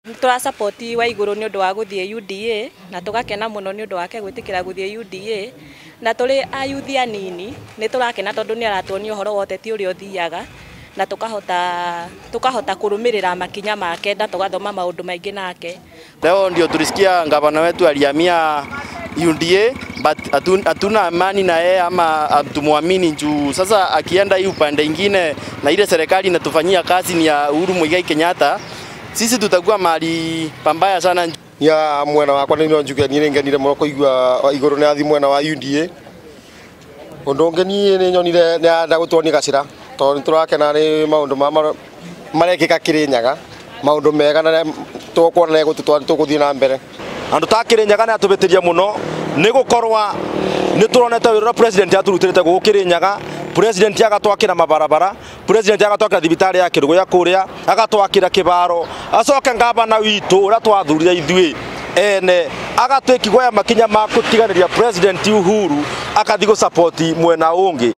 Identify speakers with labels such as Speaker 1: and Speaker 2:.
Speaker 1: Tũra support Waiguru nĩ ũndũ wa gũthiĩ UDA na tũgakena mũno nĩ ũndũ wake gwĩtĩkĩra gũthiĩ UDA, na tũrĩ ayuthi anini nĩ tũrakena tondũ nĩ aratuonia ũhoro wa ũteti ũrĩa ũthiaga na tukahota kũrũmĩrĩra makinya make na tũgathoma maũndũ maingĩ nake.
Speaker 2: Leo ndio tulisikia gavana wetu alihamia UDA, but hatuna amani na yeye ama hatumwamini juu sasa akienda hii upande ingine na ile serikali inatufanyia kazi ni ya Uhuru Muigai Kenyatta, sisi tutakuwa mahali pambaya sana.
Speaker 3: Ya mwena wakwa nĩ no njuge niĩ nĩ ngenire mũno kũigua Waiguru nĩ athi mwena wa UDA. Ũndũ ũngĩ niĩ nĩ nyonire nĩ arenda gũtuonia gacĩra tondũ nĩ tũrakena nĩ maũndũ marekĩka Kĩrĩnyaga, maũndũ mega na tũkuona nĩ egũtũtwara tũgũthiĩ na mbere.
Speaker 4: Andũ ta Kĩrĩnyaga nĩ atũbĩtĩria mũno nĩ gũkorwa nĩ tũronete wĩra ũrĩa president aturutĩrĩte gũkũ Kĩrĩnyaga. President agatwakĩra mabarabara, president agatwakĩra thibitarĩ ya Kĩrũgũya kũrĩa, agatwakĩra kĩbaro, acoke ngabana witũ ũrĩa twathurire ithuĩ ene agatuĩki kuoya makinya ma gũtiganĩria President Uhuru akathi gũ support mwena ũngĩ.